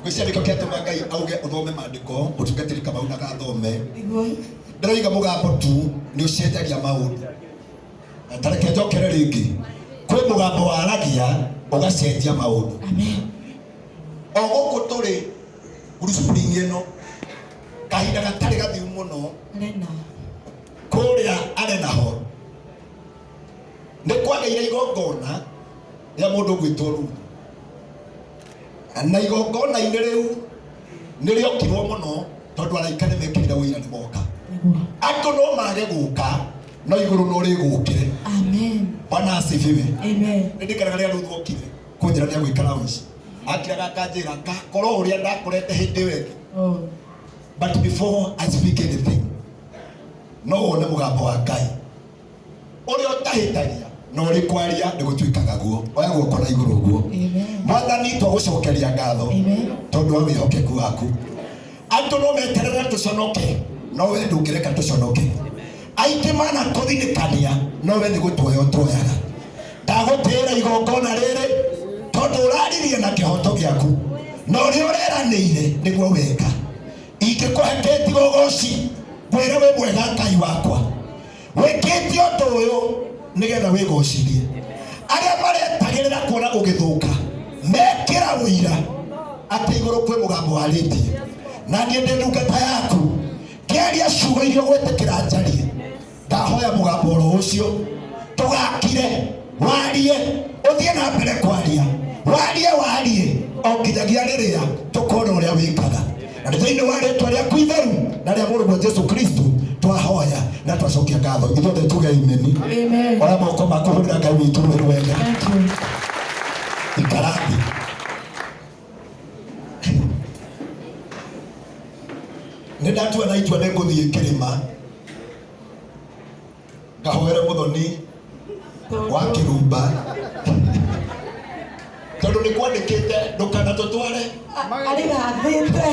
Ngwĩciria nĩkĩo kĩatũma Ngai auge ũthome maandĩko, mũtungatĩri Kamau ndagathome. Nĩguo. Ndĩroiga mũgambo tu nĩ ũcenjagia maũndũ. Na ta reke njokere rĩngĩ, kwĩ mũgambo waragia ũgacenjia maũndũ. Amen. O gũkũ tũrĩ Blue Spring ĩno, kahinda gatarĩ gathiu mũno, Arena. kũrĩa Arena Hall nĩ kwagĩire igongona rĩa mũndũ ũgwĩtwo Ruthu. Na igongona-inĩ rĩu nĩ rĩokirwo mũno tondũ araika nĩ mekĩrire ũira nĩ moka. Nĩguo. Andũ no mage gũka no igũrũ no rĩgũkĩre. Amen. Bwana asifiwe. Amen. Nĩ ndikaraga rĩrĩa Ruthu okire kũnjĩra nĩ agwĩka lounge. Akiraga akanjĩra ngakorwo ũrĩa ndakorete hĩndĩ ĩyo ĩngĩ. Oh. But before I speak anything, no wone mũgambo wa Ngai ũrĩa ũtahĩtagia na ũrĩ kwaria nĩ gũtuĩkaga guo. Oya guoko na igũrũ ũguo. Amen. Mwathani twagũcokeria ngatho Amen. tondũ wa wĩhokeku waku. Andũ no meterere tũconoke, no we ndũngĩreka tũconoke. Aingĩ manatũthinĩkania, no we nĩ gũtuoya ũtuoyaga. Ndagũtĩĩra igongona rĩrĩ tondũ ũraririe na kĩhoto gĩaku na ũrĩa ũreranĩire nĩguo weka. Ingĩkũhe kĩ tiga ũgoci, ngwĩre wĩ mwega Ngai wakwa. Wĩkĩte ũndũ ũyũ nĩgetha wĩgocithie. Arĩa maretagĩrĩra kuona ũgĩthũka mekĩra ũira atĩ igũrũ kwĩ mũgambo warĩtie, na niĩ ndĩ ndungata yaku ngĩaria ciugo iria ũgwĩtĩkĩra njarie. Ndahoya mũgambo oro ũcio ndũgakire, warie, ũthiĩ na mbere kwaria, warie, warie o nginyagia rĩrĩa tũkona ũrĩa wĩkaga. Na nĩ thĩinĩ wa rĩtwa rĩaku itheru na rĩa mũrũguo Jesu Kristo twahoya na twacokia ngatho. Ithuothe tuge amen. Amen. Oya moko maku hũrĩra Ngai witũ rũhĩ rwega. Thank you. Ikara thĩ. Nĩ ndatua na itua nĩ ngũthiĩ kĩrĩma ngahoere mũthoni wa kĩrumba tondũ nĩ kwandĩkĩte ndũkanatũtware. Arĩgathĩte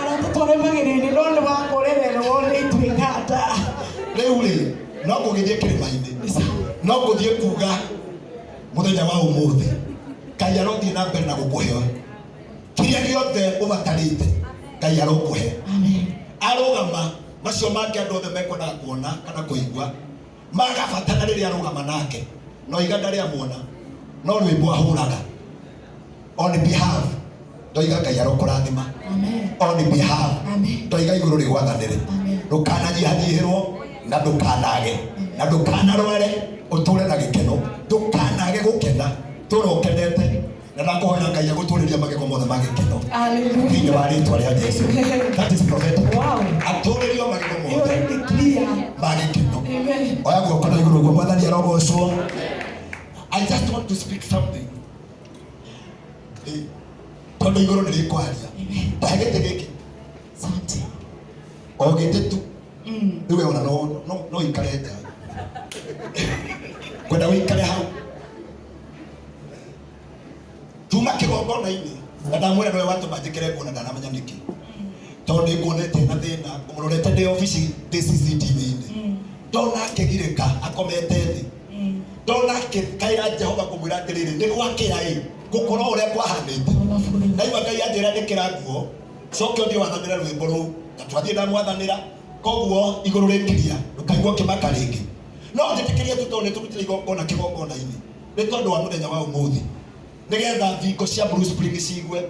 aratũtware magerio-inĩ no nĩ wakũrererwo nĩ ituĩka nda. Rĩu rĩ, no ngũgĩthiĩ kĩrĩma-inĩ, no ngũthiĩ kuga mũthenya wa ũmũthĩ Ngai arothiĩ na mbere na gũkũhe kĩrĩa gĩothe ũbatarĩte. Ngai arokũhe. Amen. Arũgama macio mangĩ andũ othe mekwendaga kuona kana kũigua magabatara rĩrĩa arũgama nake no iga ndarĩ amuona no rwĩmbo ahũraga on behalf ndoiga Ngai arokũrathima. Amen. On behalf Amen. ndoiga igũrũ rĩgwathanĩre. Amen. Ndũkananyihanyihĩrwo na ndũkanage na ndũkanarware, ũtũre na gĩkeno, ndũkanage gũkena, tũra ũkenete, na ndakũhoera Ngai agũtũrĩrie magego mothe ma gĩkeno Hallelujah. thĩinĩ wa rĩtwa rĩa Jesu. That is prophetic. Wow. Atũrĩrio magego You mothe already clear. ma gĩkeno. Amen. Oya guoko na igũrũ ũguo, Mwathani arogocwo. I just want to speak something. Tondũ igũrũ nĩ rĩkwaria. Ndahe gĩtĩ gĩkĩ. Asante. O gĩtĩ tu. Rĩu we ona no ikare nja. Kwenda ũikare hau. Tuma kĩgongona-inĩ na ndamwĩra nĩwe watũma njĩkĩre nguo na ndanamenya nĩkĩ. Tondũ nĩ nguonete na thĩna, ngũmũrorete ndĩ obici ndĩ CCTV-inĩ. Ndona akĩgirĩka akomete thĩ. Ndona akĩkaĩra Jehova kũmwĩra atĩrĩrĩ, nĩ gwakĩa ĩ, gũkorwo ũrĩa kwahanĩte. Ndaigua Ngai anjĩra njĩkĩra nguo, coke ũthiĩ wathanĩre rwĩmbo rũu. Na twathiĩ ndamwathanĩra, koguo igũrũ rĩkiria, ndũkaigua ũkĩmaka rĩngĩ. No njĩtĩkĩrie tu tondũ nĩ tũrutire igongona kĩgongona-inĩ, nĩ tondũ wa mũthenya wa ũmũthĩ, nĩgetha thingo cia Blue Spring ciigue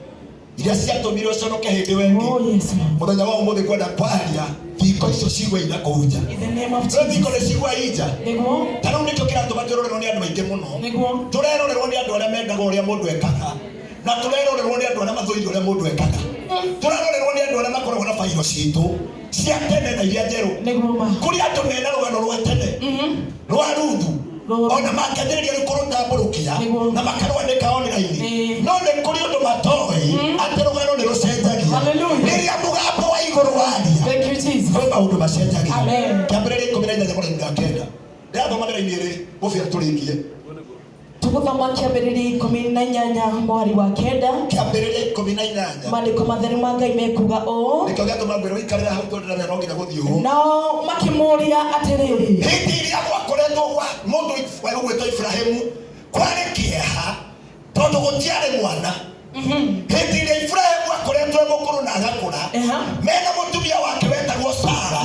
iria ciatũmire ũconoke hĩndĩ ĩyo ĩngĩ. Oh, yes, Lord. Mũthenya wa ũmũthĩ kwenda kwaria thingo icio ciigue ina kũu nja. In the name of Rĩu thingo Jesus. nĩ cigua inja. Nĩguo. Ta rĩu nĩkĩo kĩratũma twĩrorerwo nĩ andũ aingĩ mũno. Nĩguo. Tũrerorerwo nĩ andũ arĩa mendaga ũrĩa mũndũ ekaga, na tũrerorerwo nĩ andũ arĩa mathũire ũrĩa mũndũ ekaga. Tũrerorerwo nĩ andũ arĩa makoragwo na bairo citũ cia tene na iria njerũ. Nĩguo ma. Kũrĩ andũ mena rũgano rwa tene rwa Ruthu, ona makĩambĩrĩria rĩu kũrũtambũrũkia Nĩguo. na makarwandĩka online. Ĩĩ. No nĩ kũrĩ ũndũ matoĩ atĩ rũgano nĩ rũcenjagia Hallelujah. rĩrĩa mũgambo wa igũrũ waria. Thank you, Jesus. Kwĩ maũndũ macenjagia. Amen. Kĩambĩrĩria 18 mũraini wa kenda, ndĩrathoma mĩraini ĩrĩ mũbĩa tũrĩkie. Tũgũthoma kĩambĩrĩria 18 mwari wa kenda. Kĩambĩrĩria 18. Maandĩko matheru ma Ngai mekuga ũũ. Nĩkĩo gĩatũma ngwĩre ũikarĩre hau tondũ ndĩramenya no nginya gũthiĩ ũũ. Nao makĩmũũria atĩrĩrĩ, Hĩndĩ ĩrĩa gwakoretwo gwa mũndũ ũgwĩtwo Ibrahimu kwarĩ kĩeha, Tondũ gũtiarĩ mwana. Hĩndĩ ĩrĩa Iburahĩmu akoretwo e mũkũrũ na agakũra, mena mũtumia wake wetagwo Sara,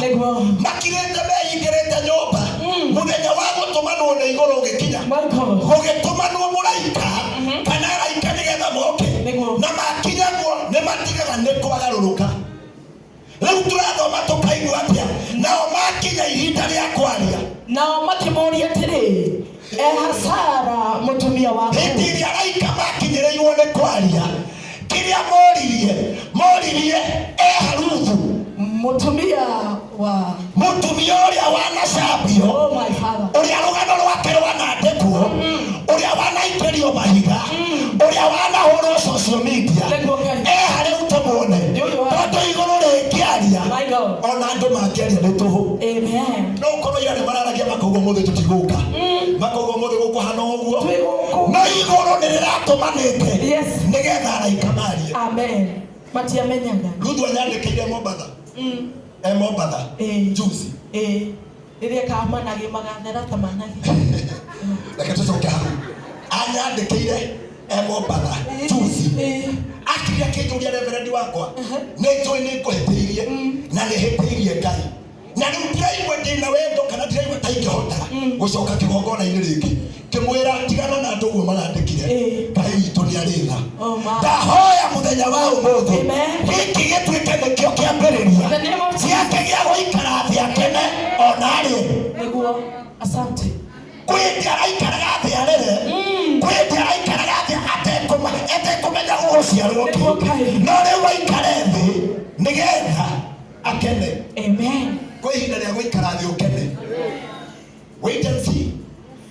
makirĩte mehingĩrĩte nyũmba, mũthenya wa gũtũmanwo nĩ igũrũ ũgĩkinya. My God. Gũgĩtũmanwo mũraika kana araika nĩgetha moke. Na makinya guo nĩ matigaga nĩ kwagarũrũka. Rĩu tũrathoma tũkaigua atĩa? Nao makinya ihinda rĩa kwaria, Nao makĩmũũria atĩrĩ, eha Sara mũtumia waku? Hĩndĩ ĩrĩa araika makinyĩrĩirwo nĩ kwaria, kĩrĩa moririe, moririe eha Ruthu mũtumia wa mũtumia ũrĩa wanacambio, Oh my Father. Ũrĩa rũgano rwake rwanandĩkwo, ũrĩa wanaikĩrio mahiga, ũrĩa wanahũrwo social media. Nĩguo Ngai. Eha rĩu tũmuone? Nĩ ũyũ wa- Tondũ igũrũ rĩngĩaria, My God. ona andũ mangĩaria nĩ tũhũ. Amen. No ũkorwo ira nĩ mararagia makauga ũmũthĩ tũtigũka, makauga ũmũthĩ gũkũhana ũguo, Twĩ gũkũ. no igũrũ nĩ rĩratũmanĩte nĩgetha araika marie. Amen. Matiamenyaga. Ruthu anyandĩkĩire Mombatha, e Mombatha juzi. Ĩĩ. Rĩrĩa kamanagĩ magathera ta managĩ. Reke tũcoke hau. Anyandĩkĩire e Mombatha juzi, akiria akĩnjũria, "Reverendi wakwa, nĩ njũĩ nĩ ngũhĩtĩirie na nĩ hĩtĩirie Ngai, na rĩu ndiraigua ndĩna wendo kana ndiraigua ta ingĩhota gũcoka kĩgongona-inĩ rĩngĩ." Ngĩmwĩra, "Tigana na andũ ũguo marandĩkire. Ngai witũ nĩ arĩ tha." Oh my. Ndahoya mũthenya wa ũmũthĩ, Amen. gĩkĩ gĩtuĩke nĩkĩo kĩambĩrĩria In the name of Jesus. gĩake gĩa gũikara thĩ akene ona arĩ. Nĩguo. Asante. Kwĩ hĩndĩ araikaraga thĩ arĩre, kwĩ hĩndĩ araikaraga thĩ atekũmenya gũgũciarwo kĩ, Nĩguo Ngai. no rĩu aikare thĩ nĩgetha akene. Amen. Kwĩ ihinda rĩa gũikara thĩ ũkene. Wait and see.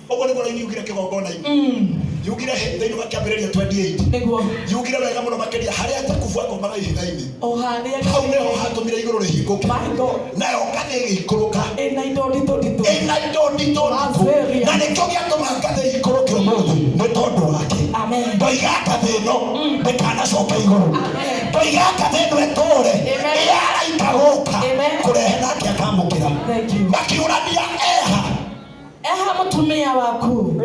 Ũguo nĩguo raini yugire kĩgongona-inĩ, yugire thĩinĩ wa Kĩambĩrĩria 28. Nĩguo. Yugire wega mũno makĩria, harĩa Jakubu akomaga ihiga-inĩ, O harĩa. hau nĩho hatũmire igũrũ rĩhingũke, My God. nayo ngathĩ ĩgĩikũrũka Ĩna indo nditũ nditũ. Ĩna indo nditũ nditũ. Hallelujah. Na nĩkĩo gĩatũma ngathĩ ikũrũke ũmũthĩ nĩ tondũ wake. Amen. Ndoiga ngathĩ ĩno ndĩkanacoke igũrũ. Amen. Ndoiga ngathĩ ĩno ĩtũre Amen. ĩyaraika gũka Amen. kũrehe nake akamũkĩra. Thank you. Makiũrania, eha? Eha mũtumia waku?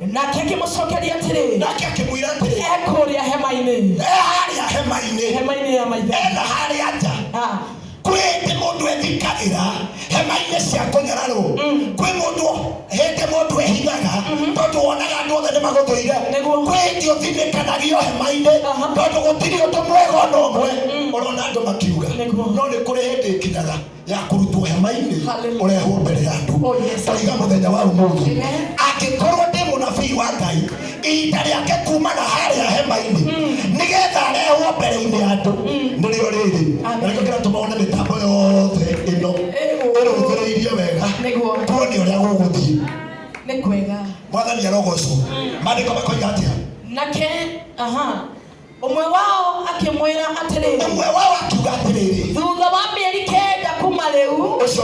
Nake akĩmũcokeria atĩrĩ, Nake akĩmwĩra atĩrĩ, ekũrĩa hema-inĩ. E harĩa hema-inĩ. Hema-inĩ ya maithe. Ena harĩa nja. Ah. Kwĩ hĩndĩ mũndũ ethikagĩra hema-inĩ cia kũnyararwo. Kwĩ mũndũ hĩndĩ mũndũ ehithaga tondũ wonaga andũ othe nĩ magũthũire. Nĩguo. Kwĩ hĩndĩ ũthinĩkanagio hema-inĩ tondũ gũtirĩ ũndũ mwega ona ũmwe ũrona andũ makiuga. Nĩguo. No nĩ kũrĩ hĩndĩ ĩkinyaga ya kũrutwo hema-inĩ, Hallelujah. ũrehwo mbere ya andũ. Oh, yes. Toiga mũthenya wa ũmũthĩ, Amen. angĩkorwo ndĩ mũnabii wa Ngai, ihinda rĩake kuma na harĩa hema-inĩ nĩgetha arehwo mbere-inĩ ya andũ nĩrĩo rĩrĩ. Amen. Na nĩkĩo kĩratũma wone mĩtambo yothe ĩno ĩrũthĩrĩirie wega, Nĩguo. tuone ũrĩa gũgũthiĩ. Nĩ kwega. Mwathani arogocwo. Maandĩko makoiga atĩa? Nake aha ũmwe wao akĩmwĩra atĩrĩrĩ, Ũmwe wao akiuga atĩrĩrĩ, thutha wa mĩeri 9 kuma rĩu. Ũcio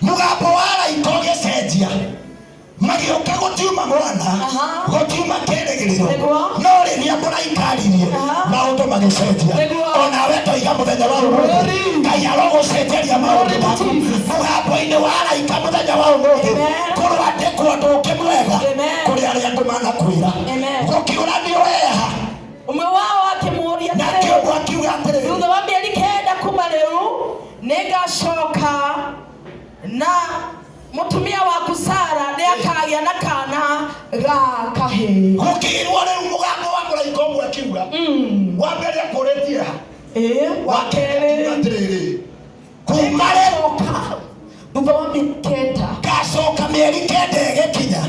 mũgambo wa araika ũgĩcenjia, magĩũka gũtiuma mwana, gũtiuma kĩrĩgĩrĩro, Nĩguo. no rĩrĩa mũraika aririe, maũndũ magĩcenjia. Nĩguo. Onawe toiga mũthenya wa ũmũthĩ, Glory. Ngai arogũcenjeria maũndũ Glory to maku Jesus. mũgambo-inĩ wa araika mũthenya wa ũmũthĩ. Amen. Kũrwandĩkwo ũndũ ũngĩ mwega Amen. kũrĩ arĩa andũ manakwĩra. Amen. Gũkiũranio eha? Ũmwe wao akĩmũũria Nake atĩrĩrĩ, ũmwe akiuga atĩrĩrĩ, thutha wa mĩeri 9 kuma rĩu nĩngacoka na mũtumia waku Sara nĩakagĩa na kana ga kahĩĩ. Gũkĩrwo rĩu mũgambo wa mũraika ũmwe akiuga, wa mbere akũrĩtie ha? Ĩĩ, wa kerĩ, Atĩrĩrĩ, kuma rĩu nĩngacoka thutha wa mĩeri 9. Ngacoka mĩeri 9 ĩgĩkinya,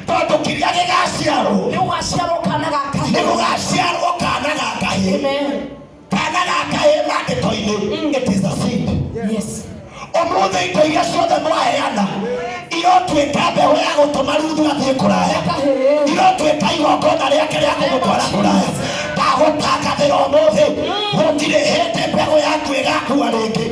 tondũ kĩrĩa gĩgaciarwo Nĩ ũgaciarwo kana ga nĩ kahĩĩ. gũgaciarwo kana ga kahĩĩ. Amen. Kana ga kahĩĩ maandĩko-inĩ, it is a seed. Ũmũthĩ indo iria ciothe mwaheana irotuĩka mbeũ ya gũtũma Ruthu athiĩ kũraya. Kahĩĩ. Irotuĩka igongona rĩake rĩa kũmũtwara kũraya. Ndagũtangathĩra ũmũthĩ, gũtirĩ hĩndĩ mbegũ yaku ĩgakua rĩngĩ.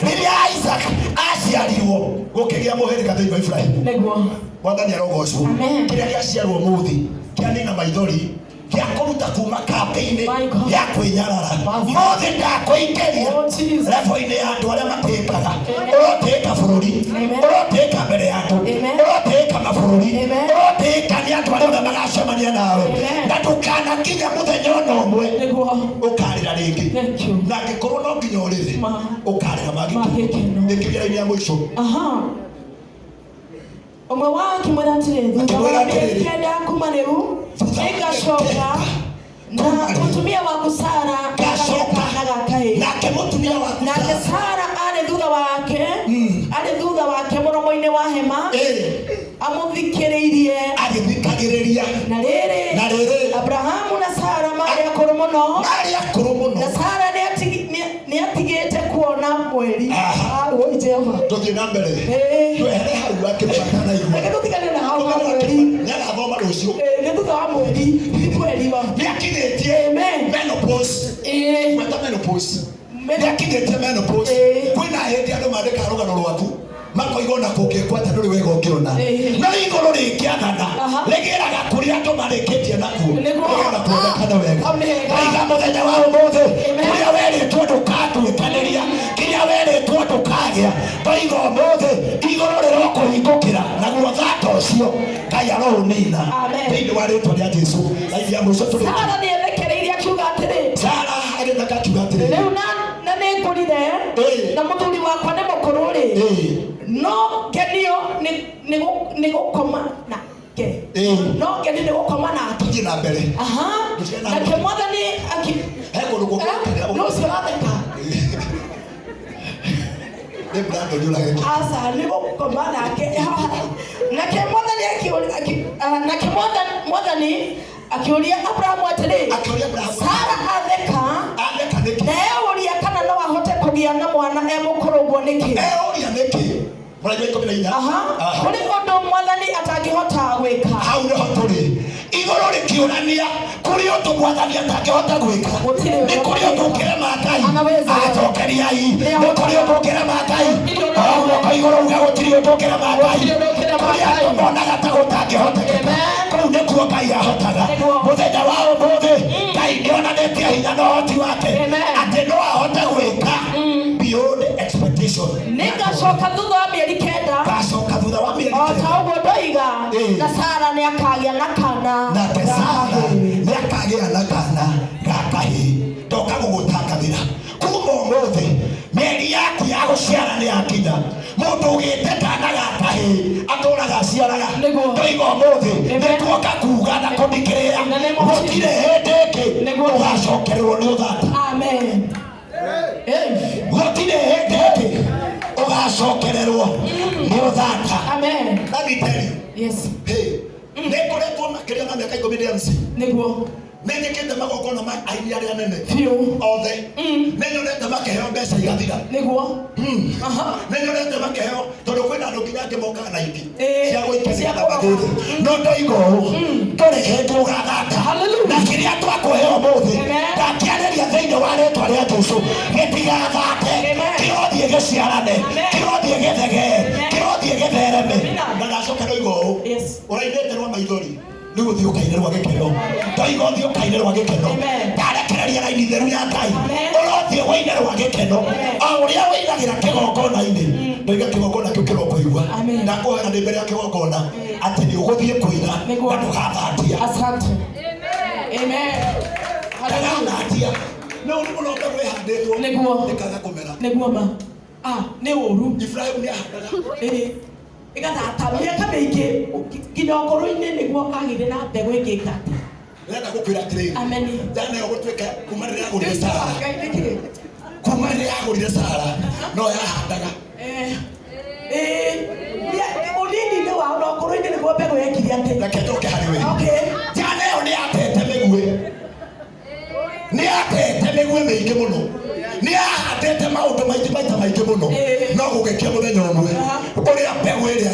Rĩrĩa Isaac aciarirwo, gũkĩgĩa mũhĩrĩga thĩinĩ wa Ibrahimu. Nĩguo. Mwathani arogocwo. Amen. Kĩrĩa gĩaciarwo ũmũthĩ kĩanina maithori, gĩa kũruta kuma kambĩ-inĩ My God. ya kwĩnyarara, mothe ndakũingĩria Oh, Jesus. level-inĩ ya andũ arĩa matĩĩkaga. Ũrotĩĩka bũrũri, Amen. ũrotĩĩka mbere ya andũ, Amen. ũrotĩĩka mabũrũri, Amen. ũrotĩĩka nĩ andũ arĩa othe magacemania nawe. Amen. Na ndũkanakinya mũthenya ona ũmwe Nĩguo. ũkarĩra rĩngĩ. Thank you. Na angĩkorwo no nginya ũrĩre, Ma. ũkarĩra Ma magĩkeno. gĩkeno. Ĩkĩria raini ya mũico. Aha. Ũmwe wao akĩmwĩra atĩrĩ, thutha Akĩmwĩra wa mĩeri atĩrĩrĩ, 9 kuma rĩu Thutha wa mĩeri nĩngacoka 9 na kuma rĩu. mũtumia waku Sara Ngacoka. kana ga kahĩĩ. Nake mũtumia waku Nake Sara. Sara arĩ thutha wake, arĩ thutha wake mũromo-inĩ wa hema amũthikĩrĩirie. Agĩthikagĩrĩria. Na rĩrĩ, Na rĩrĩ, Abrahamu na Sara maarĩ akũrũ mũno, marĩ akũrũ mũno. na Sara nĩatigĩte kuona mweri. Aha. Ah, woi Jehova. Tũthiĩ na mbere. Ĩĩ. Twehere hau akĩmũbatanaigua. Reke tũtigane na hau ha mweri. Nĩagathoma rũciũ. Ĩĩ, nĩ thutha wa mweri, ti mweri wa. Nĩakinyĩtie Amen. menopause. Ĩĩ. Gweta menopause. Nĩakinyĩtie menopause. Ĩĩ. Kwĩna hĩndĩ andũ mandĩkaga rũgano rwaku makoiga ona kũngĩkwo atĩa ndũrĩ wega ũngĩona. Ĩĩ. No igũrũ rĩngĩathana Aha. rĩgĩraga kũrĩa andũ marĩkĩtie nakuo Nĩguo. nĩgetha kuonekane wega. Hau nĩ hega. Waiga mũthenya wa ũmũthĩ Amen. kũrĩa werĩtwo ndũkatuĩkanĩria, kĩrĩa werĩtwo ndũkagĩa, ndoiga ũmũthĩ igũrũ rĩrokũhingũkĩra naguo thata ũcio Ngai aroũnina Amen. thĩinĩ wa rĩtwa rĩa Jesũ. Raini ya mũico tũrĩkie. Sara nĩethekereirie akiuga atĩrĩ, Sara agĩtheka akiuga atĩrĩrĩ, rĩu na nĩngũrire Ĩĩ. na mũthuri wakwa nĩ mũkũrũ rĩ, Ĩĩ. no ngenio nĩ gũkoma nake. Ĩĩ. No ngenio nĩ gũkoma nake. Tũthiĩ na mbere. Aha. Tũthiĩ na Nake mbere. mwathani aki He kũndũ kũngĩ Eh? Nũ ũcio ũratheka? Nĩ Brandon ũrageka. Aca, nĩ gũkoma nake. Nake mwathani nake mwathani akĩũria Abrahamu atĩrĩ, Akĩũria Abrahamu. Sara atheka Atheka nĩkĩ? na eũria kana no ahote kũgĩa na mwana e mũkũrũ ũguo nĩkĩ? Eũria nĩkĩ? Mũraini wa 14. Aha. Aha. Kũrĩ ũndũ mwathani atangĩhota gwĩka. Hau nĩho tũrĩ. Igũrũ rĩkĩũrania kũrĩ ũndũ mwathani atangĩhota gwĩka. Gũtirĩ Nĩ kũrĩ ũndũ ũngĩrema Ngai. Anaweza. Acokeriai. Nĩ Nĩ kũrĩ ũndũ ũngĩrema Ngai. Gũtirĩ ũndũ O guoko igũrũ uge gũtirĩ ũndũ ũngĩrema Ngai. Gũtirĩ ũndũ ũngĩrema Kũrĩ Ngai. andũ monaga ta gũtangĩhotekeka. Amen. Kũu nĩkuo Ngai ahotaga. Nĩguo. Mũthenya wa ũmũthĩ Ngai nĩonanĩtie hinya na ũhoti wake Amen. atĩ no ahote gwĩka beyond expectation. Nĩngacoka thutha wa mĩeri 9 Ngacoka thutha wa mĩeri o ta 9. ũguo ndoiga, Ĩĩ. na Sara nĩakagĩa na kana Nake ga Sara kahĩĩ. nĩakagĩa na kana ga kahĩĩ. Ndoka gũgũtangathĩra kuma ũmũthĩ mĩeri yaku ya gũciara nĩ yakinya. Mũndũ ũgĩte kana ga kahĩĩ atũraga aciaraga. Nĩguo. Ndoiga ũmũthĩ Amen. nĩtuoka kuga na kũndikĩrĩra In the name of gũtirĩ hĩndĩ ĩngĩ Nĩguo. ũgacokererwo nĩ ũthata. Amen. Ĩĩ. Gũtirĩ hĩndĩ ĩngĩ ũgacokererwo nĩ ũthata. Amen. Let me tell you. Yes. Hey, nĩngoretwo makĩria ma mĩaka 10 ndĩ MC. Nĩguo. Nĩnjĩkĩte magongona ma aini arĩa nene Biũ. othe. Nĩnyonete makĩheo mbeca igathira. Nĩguo. Aha. Nĩnyonete makĩheo tondũ kwĩna andũ nginya angĩ mokaga na ingĩ Ĩĩ. cia gũikania Cia na mathĩrĩ. No ndoiga ũũ, ndũrĩ hĩndĩ ũgathata. Hallelujah. Na kĩrĩa twakũhe ũmũthĩ Amen. ndakĩarĩria thĩinĩ wa rĩtwa rĩa Jesũ gĩtigathate. Amen. Kĩrothiĩ gĩciarane, Amen. kĩrothiĩ gĩthegee, Amen. kĩrothiĩ gĩthereme. Amina. Na ndacoka ndoiga ũũ, Yes. ũrainĩte rwa maithori rĩu ũthiĩ ũkaine rwa gĩkeno. Ndoiga ũthiĩ ũkaine rwa gĩkeno. Amen. Ndarekereria raini theru ya Ngai. Amen. Ũrothiĩ wĩine rwa gĩkeno. Amen. O ũrĩa wĩinagĩra kĩgongona-inĩ, ndoiga kĩgongona kĩu kĩrokũigua. Amen. Ndakũhoera ndĩ mbere ya kĩgongona atĩ nĩ ũgũthiĩ kũina Nĩguo. na ndũgathatia. Asante. Amen. Hallelujah. Ndũgathatia. No nĩ mũno mbegũ ĩhandĩtwo Nĩguo. ĩkaga kũmera. Nĩguo ma. Ah, nĩ ũru. Ibrahimu nĩahandaga. Ĩĩ. Ĩgathata mĩaka mĩingĩ nginya ũkũrũ-inĩ nĩguo agĩire na mbegũ ĩngĩ ĩkate. Ndĩrenda gũkwĩra atĩrĩrĩ. Amen. Njana ĩyo gũtuĩka kuma rĩrĩa agũrire Sara. Ngai nĩkĩ? Kuma rĩrĩa agũrire Sara no yahandaga. Eh. Ĩĩ. Ũnini-inĩ wao na ũkũrũ-inĩ nĩguo mbegũ yekire atĩ. Reke njoke harĩ we. Okay. Njana ĩyo nĩyatete mĩguĩ. Nĩyatete mĩguĩ mĩingĩ mũno. Nĩyahandĩte maũndũ maingĩ maita maingĩ mũno. Ĩĩ. No gũgĩkia mũthenya ũmwe Aha. ũrĩa mbegũ ĩrĩa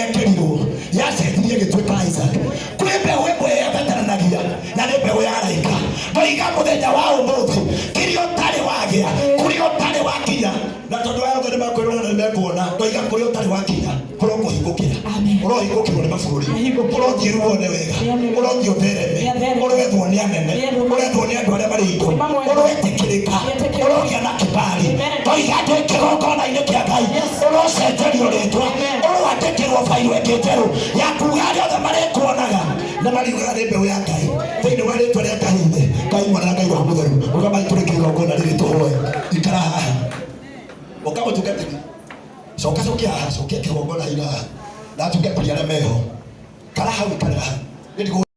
ekĩrirwo yacenjirie ĩgĩtuĩka Isaac. Kwĩ mbegũ ĩmwe yabataranagia na nĩ mbegũ ya araika. Ndoiga mũthenya wa ũmũthĩ kĩrĩa ũtarĩ wagĩa, kũrĩa ũtarĩ wakinya, na tondũ aya othe nĩmakwĩrora na nĩmekuona, ndoiga kũrĩa ũtarĩ wakinya kũrokũhingũkĩra. Amen. Ũrohingũkĩrwo nĩ mabũrũri. Ahingũkĩrwo. Ũrothiĩ rĩu wone wega. Nĩone wega. Ũrothiĩ ũthereme. Nĩathereme. Ũrethwo nĩ anene. Nĩethwo. Ũrethwo nĩ andũ arĩa marĩ igũrũ. Mamwe. Ũroetĩkĩrĩka. Nĩetĩkĩrĩka. Ũrogĩa na kĩbali. Amen. Ndoiga ndĩ kĩgongona-inĩ kĩa Ngai. Yes. Ũrocenjerio rĩtwa. Amen. Ũroandĩkĩrwo bairo ĩngĩ njerũ ya kuga arĩa othe marĩkuonaga nĩ mariugaga nĩ mbeũ ya Ngai. Thĩinĩ Thĩinĩ wa rĩtwa rĩa Ngai Ithe, Ngai Mwana na Ngai Roho Mũtheru, rũgamai tũrĩ kĩgongona rĩrĩ tũhoe. Ikara haha. Ũka mũtungatĩri. Coka cokia haha, cokia kĩgongona ira haha. Na atungatĩri arĩa meho. Kara hau, ikara haha. Nĩ ndigũ